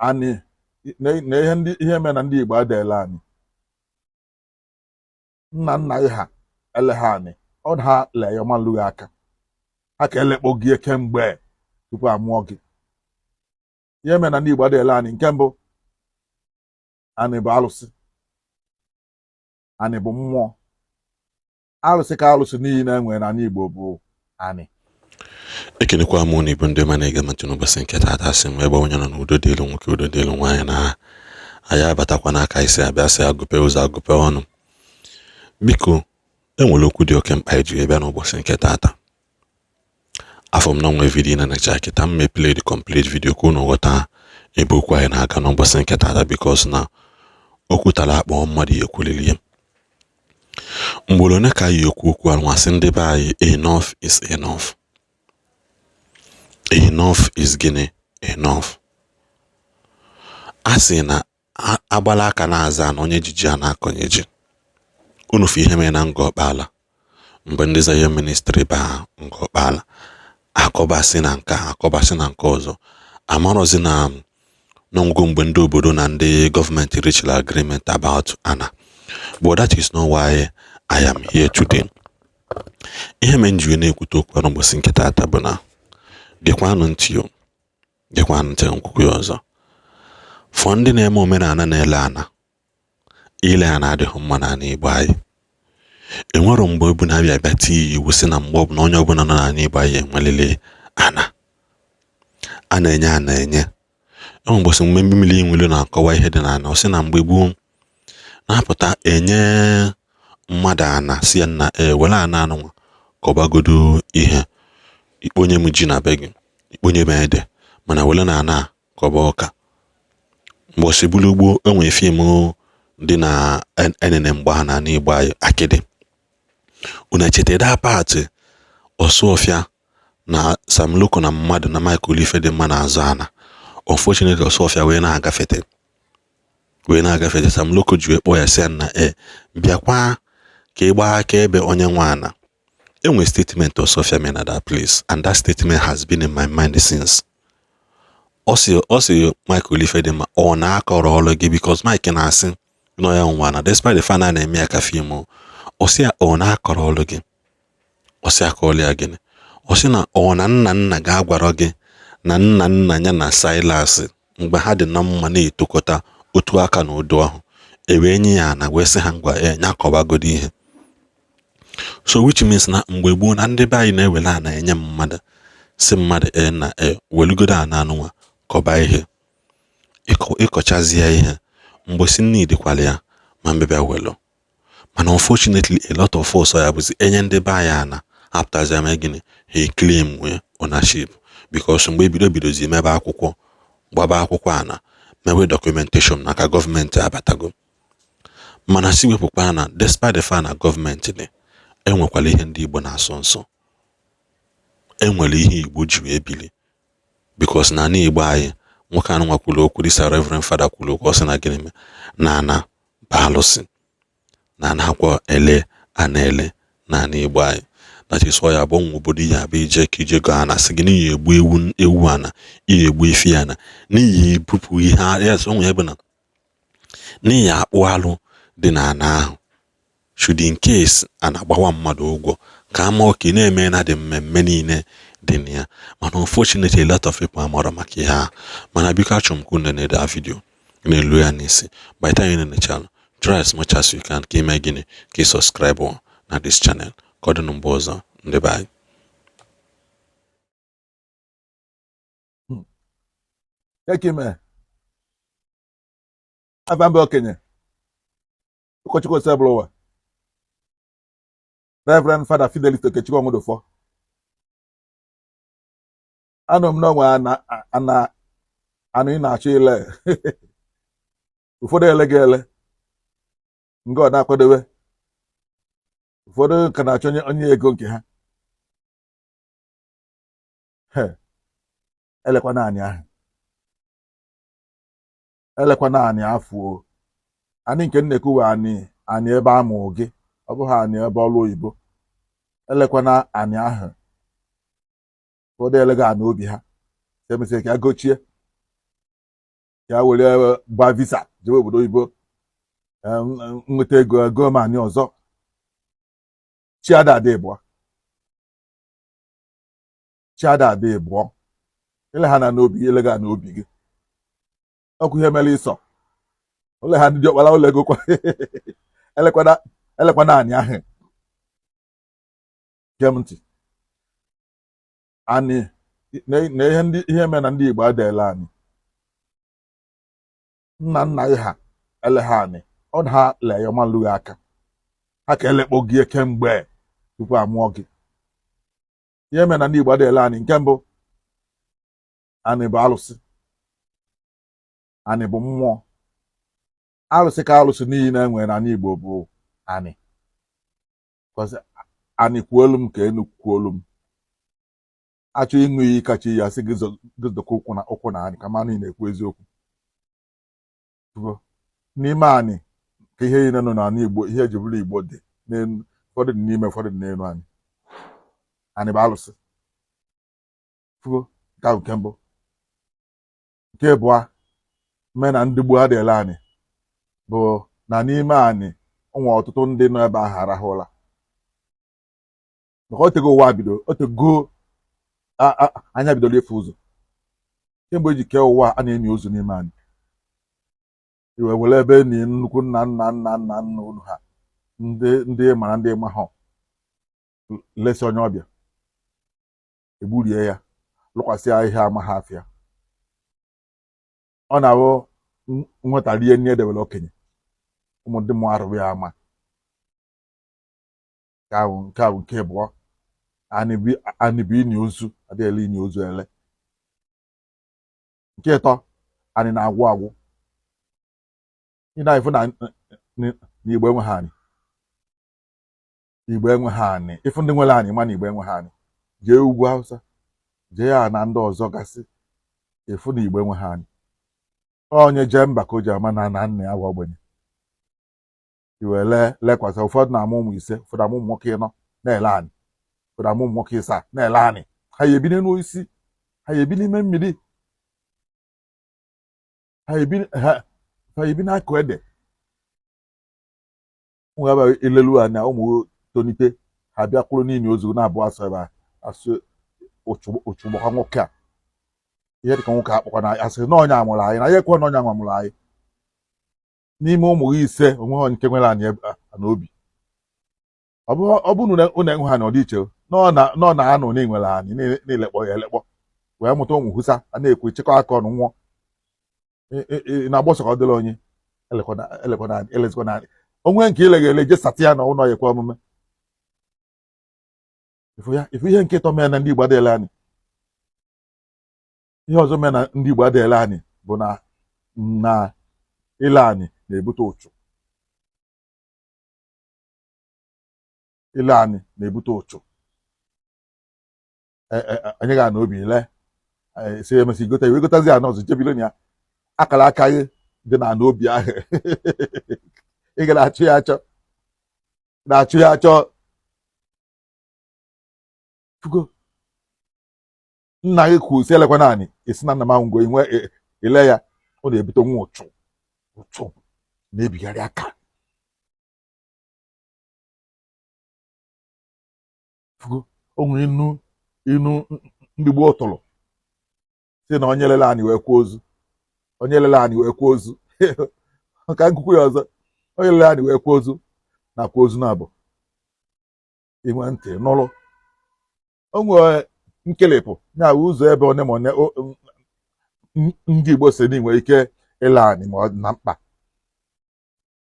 Anị na ihe ndị ihe mere na ndị Igbo ada ele anị. Nna nna gị ha ele ha anị, ọ na ha lee ya ọma lụghị aka ha ka elekpọ gị kemgbe tupu a mụọ gị. Ihe mere na ndị Igbo ada ele anị, nke mbụ, anị bụ alụsị, anị bụ mmụọ. Alụsị ka alụsị niile e nwere n'ala Igbo bụ anị. Ekenekwa m unu Igbo ndị ọma na-ege m ntị n'ụbọchị nke taata. Asị m ebe onye nọ n'udo dị elu nwoke, udo dị elu nwaanyị, na anyị abatakwa n'aka isi abịa sị agụpe ụzọ agụpe ọnụ. Biko, enwere okwu dị oke mkpa eji bịa n'ụbọchị nke taata. Afọ m na nwe video na necha kịta m play the complete video ka unu ghọta ebe okwu anyị na-aga n'ụbọchị nke taata, because na okwu tara akpọ mmadụ ya ekwulili ya. Mgboro one ka anyị ekwu okwu anwasị ndị be anyị, enough is enough. Enough is gịnị? Enough. A sị na agbala aka na-aza na onye jiji a na-akọnye ji. Unu fụ ihe mere na Ngor Okpala mgbe ndị Zion Ministry baa Ngor Okpala, akọbasị na nke a, akọbasị na nke ọzọ, amarọzi na n'ọgwụgwụ mgbe ndị obodo na ndị gọọmenti reachara agreement about ana. But that is not why I am here today. Ihe mere m ji na-ekwute okwu n'ụbọchị nke taata bụ na gekwanụ ntị o, gekwanụ ntị nkwukwu ya ọzọ. Fọ ndị na-eme omenala na-ele ana, ile ana adịghị mma n'ala Igbo anyị. Enwero mgbe ebu na-abịa abịa tie iwu sị na mgbe ọbụla onye ọbụla nọ n'ala Igbo anyị enwelele ana. A na-enye ana enye. Enwe mgbọsị mgbe mmiri nwere na-akọwa ihe dị n'ala, ọ sị na mgbe gboo na-apụta enye mmadụ ana, si ya nna e were ana anụnwa kọbagodo ihe, ikponye m ji na be gị, ikponye m ede, mana were na ana kọba ọka. Mgbọsị bulu gboo enwe film dị na enene mgbe ha n'ala Igbo anyị, akịdị. Unu echeta that part Ọsụọfịa na Sam Loco na mmadụ na Michael Ifedimma na-azụ ana? Unfortunately, Ọsụọfịa wee na-agafete, wee na-agafete, Sam Loco ji wee kpọọ ya sị ya na e bịakwa ka ị gbaa akaebe onye nwe ana. Enwe statement Ọsụọfịa mere na that place, and that statement has been in my mind since. Ọ sị Michael Ifedimma ọ na-akọrọ ọrụ gị, because Mike na-asị nọ ya nwa na despite the fact na na-eme ya ka film. Ọ sị ya ọ na-akọrọ ọrụ gị, ọ sị akọọlụ ya gịnị? Ọ sị na ọ na nna nna gị agwarọ gị na nna nna ya na Silas mgbe ha dị na mma na-etokọta otu aka na udo ahụ, e wee nye ya ana wee sị ha ngwa e nya kọbagodo ihe. So which means na mgbe gboo na ndị be anyị na-ewere ana enye mmadụ, si mmadụ e na e welugodo ana anụnwa kọba ihe, ịkọchazie ihe mgbe si nne dịkwara ya ma mbịabịa welu. Mana unfortunately, a lot of us ya bụzi enye ndị be anyị ana, apụtazi eme gịnị? Ha claim nwee ownership, because mgbe ebido bidozi mebe akwụkwọ, gbaba akwụkwọ ana, mewe documentation n'aka gọọmenti abatago. Mana si wepụkwa na despite the fact na gọọmenti dị, enwekwala ihe ndị Igbo na-asọ nsọ, enwere ihe Igbo ji wee bili, because na ala Igbo anyị, nwoke anụnwa kwuru okwu dịsa Reverend Father kwuru okwu, ọ sị na gịnị mee na ana bụ alụsị, na anakwa ele ana ele na ala Igbo anyị. That is why abụ nwa obodo ya abụ ije ka ije gọọ ana, sị gị n'ihi egbu ewu, ewu ana, ihe egbu efi ana, n'ihi ebupụ ihe ya onwe ya bụ na n'ihi akpụ alụ dị na ana ahụ, should in case a na-agbawa mmadụ ụgwọ ka ama oke na-eme na dị mmemme niile dị na ya. Mana unfortunately, a lot of people amara maka ihe a. Mana biko, achọrọ m ka unu na-ede video na-elu ya n'isi. By the time you na-echannel, try as much as you can ka ime gịnị? Ka ị subscribe na this channel. Ka ọ dị na mgbe ọzọ, ndị be anyị. Ekime afa mba okenye ụkọchukwu Osebụlụwa, Reverend Father Fidelis Okechukwu Ọnwụdụfọ. Anụ m n'onwe ana anụ ị na-achọ ile. Ụfọdụ ele gị ele nga ọ na-akwadobe, ụfọdụ ka na-achọ onye onye ego nke ha. Elekwa naanị ahụ, elekwa naanị afọ o. Anị nke m na-ekwuwe anị, anị ebe a mụ gị, ọ bụghị anị ebe ọrụ oyibo. Elekwana anị ahụ. Ụfọdụ elega anị obi ha, emesịrị ka ya gochie. Ya were gba visa jewe obodo oyibo, nweta ego ego m anị ọzọ. Chi ada adị ịbụọ, chi ada adị ịbụọ. Ele ha na n'obi, elega n'obi gị ọkụ ihe mere ịsọ ole ha ndị diọkpara ụlọ ego kwa elekwana elekwana anị ahụ. Gee m ntị, anị na ihe ndị ihe mere na ndị Igbo adịela anị. Nna nna gị ha ele ha anị, ọ na ha lee ya ọma lụghị aka ha ka elekpọ gị kemgbe tupu a mụọ gị. Ihe mere na ndị Igbo adịela anị, nke mbụ, anị bụ alụsị, anị bụ mmụọ. Alụsị ka alụsị niile e nwere n'ala Igbo bụ anị. Anị kwuolu m ka enu kwuolu m. Achọ ịṅụ iyi kacha iyi, asị gị zọkọ ụkwụ na ụkwụ na anị ka mmanụ ị na-ekwu eziokwu. N'ime anị ka ihe niile nọ n'ala Igbo, ihe eji bụrụ Igbo dị n'elu, ụfọdụ dị n'ime, ụfọdụ dị n'elu anị. Anị bụ alụsị. Fugo nke ahụ nke mbụ. Nke abụọ mee na ndị gboo adịla anị bụ na n'ime anị o nwere ọtụtụ ndị nọ ebe ahụ arahụla, maka otego ụwa bido, otego anya bidoro ịfụ ụzọ. Kemgbe eji kee ụwa a na-eni ozu n'ime anị. Iwe were ebe enyi nnukwu nna nna nna nna nna unu ha, ndị ndị mara ndị ma ha lesi onye ọbịa, egburie ya, lụkwasị ya ihe ama ha afịa. Ọ na-awụ nwata rie nri edebere okenye, ụmụ ndị mmụọ arụrụ ya ama. Nke ahụ nke ahụ nke abụọ. Anị bụ ini ozu, adịghị ele ini ozu ele. Nke ịtọ, anị na-agwụ agwụ. Ị na-efu na Igbo enweghị anị, Igbo enweghị anị. Ịfụ ndị nwere anị, ma na Igbo enweghị anị. Jee ugwu Hausa, jee ya na ndị ọzọ gasị, ịfụ na Igbo enweghị anị. Onye jee mba ka o ji ama na na nna ya bụ ogbenye. Iwe lee lekwasị, ụfọdụ na-amụ ụmụ ise, ụfọdụ amụ ụmụ nwoke ịnọ na-ele anị, ụfọdụ amụ ụmụ nwoke ịsaa na-ele anị. Ha ya ebi n'elu osisi, ha ya ebi n'ime mmiri, ha ebi n'akụ ede. Ụmụ ya elelu anya, ụmụ tonite, ha bịa kwụrụ n'ini ozu na-abụ asụ ebe a, asụ ụchụgbakwa nwoke a, ihe dịka nwoke akpọkwa na asị na onye amụrụ anyị na ya ekwe na onye amụrụ anyị. N'ime ụmụ gị ise, onweghị nke nwere anyị n'obi. Ọ bụrụ na unu enwe ha na ọdịiche nọ na anụ na enwere anyị na-elekpọ ya elekpọ wee mụta ụmụ hụsa a na-ekwu chịkọ aka ọnụ nwụọ na-agba ọsọ ka ọ dịrị onye elekwana elezikwana anyị onwe nke ilegha ele je satị ya na ụlọ ya ekwe omume. Ifu ihe nke ịtọ mere na ndị Igbo adịghịla anyị. Ihe ọzọ mere na ndị Igbo adịghịla anyị bụ na na ile anyị na-ebute ụchụ. Ile anyị na-ebute ụchụ. Anyị ga na obi ile si emesi gote iwe gotazi ya n'ọzọ jebilo ya akara aka gị dị na n'obi ahụ, ị ga na-achụ ya achọ, na-achụ ya achọ. Fugo nna gị kwuru si elekwa naanị esi na nna m ahụ inwe ile ya, ọ na-ebute nwa ụchụ. Ụchụ na-ebigharị aka. Fugo o nwere inu inu ndị gboo tụrụ si na onye lele anyị wee kwuo ozu, onye lele anyị wee kwuo ozu. Ka nkụkwu ya ọzọ, onye lele anyị wee kwuo ozu na kwuo ozu na-abụ inwe ntị nụrụ. O nwere nkelepụ ya ụzọ ebe one ma one ndị Igbo si na nwere ike ịla anyị ma ọ dị na mkpa,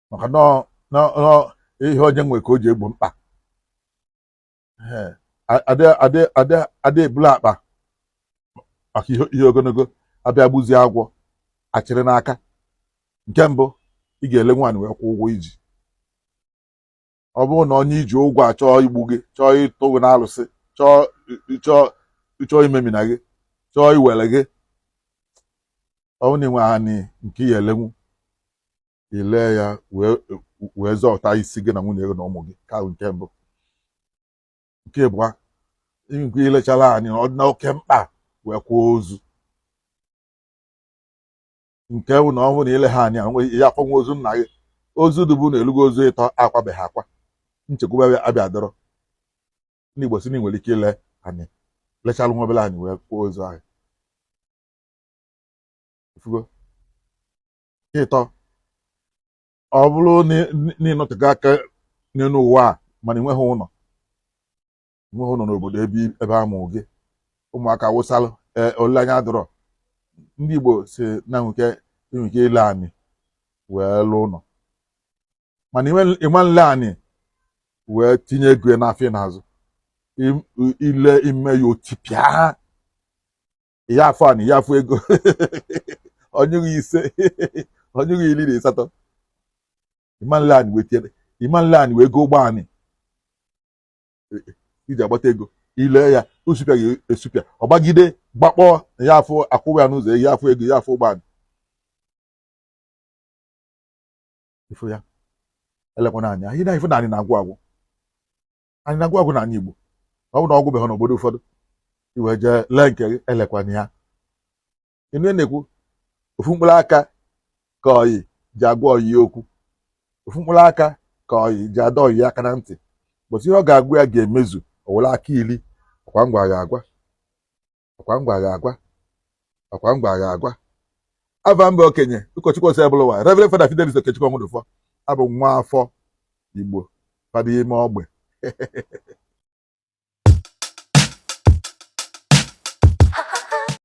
maka na ihe onye nwe ka o ji egbo mkpa. Ada ebulu akpa maka ihe ogologo abịa gbuzie agwọ achịrị n'aka. Nke mbụ, ị ga-ele nwaanyị wee kwụọ ụgwọ iji. Ọ bụrụ na onye iji ụgwọ a chọọ igbu gị, chọọ ịtụ gị n'alụsị, chọọ chọọ chọọ imemina gị, chọọ iwere gị, ọ bụrụ na ị nwe anị nke ị elenwu, ile ya wee zọta isi gị na nwunye gị na ụmụ gị. Ka nke mbụ. Nke abụọ, nke ilechara anyị ọ dị na oke mkpa wee kwụọ ozu. Nke bụ na ọ bụrụ na ile ha anya nwe ya akwanwe ozu nna gị, ozu dịbụ na elugo ozu ịtọ akwabeghị akwa, nchekwube abịa dọrọ. Ndị Igbo si na ị nwere ike ile anyị lechalụ nwa obere anyị wee kwụọ ozu ahụ. Ifugo nke ịtọ, ọ bụrụ na ị nọtego aka n'elu ụwa a mana ị nweghị ụlọ, nweghị ụlọ n'obodo ebe a mụrụ gị, ụmụaka wụsalụ, ee, olileanya adịrọ. Ndị Igbo si na nweke nweke ile anyị wee lụọ ụlọ, mana ịnwe nle anyị wee tinye ego n'afọ n'azụ ile ime ya otipịa ya afọ anyị ya afọ ego onyụghị 5, onyụghị 18. Ịma nle anyị wee tinye, ịma nle anyị wee go ụgbọ anyị iji agbata ego. Ile ya osupịa gị esupịa, ọ gbagide gbakpọ ya afọ akwụwa ya n'ụzọ, ya afọ ego, ya afọ ụgbọ anyị ifụ ya. Elekwana anya anyị na ifu na anyị na-agwụ agwụ, anyị na-agwụ agwụ n'ala Igbo. Ọ bụ na ọgwụ beghị n'obodo ụfọdụ iwe jee lee nke gị, elekwana ya. Ịnụ na-ekwu ofu mkpụrụ aka ka ọyị ji agwa ọyị okwu, ofu mkpụrụ aka ka ọyị ji ada ọyị aka na ntị. Bụsị ihe ọ ga-agwa ya ga-emezu, o were aka 10. Ọkwa ngwa ga-agwa, ọkwa ngwa ga-agwa, ọkwa ngwa ga-agwa. Ava mba okenye ụkọchukwu Osebụlụwa, Reverend Father Fidelis Okechukwu Ọnwụdụfọ, abụ nwa afọ Igbo fada ime ogbe.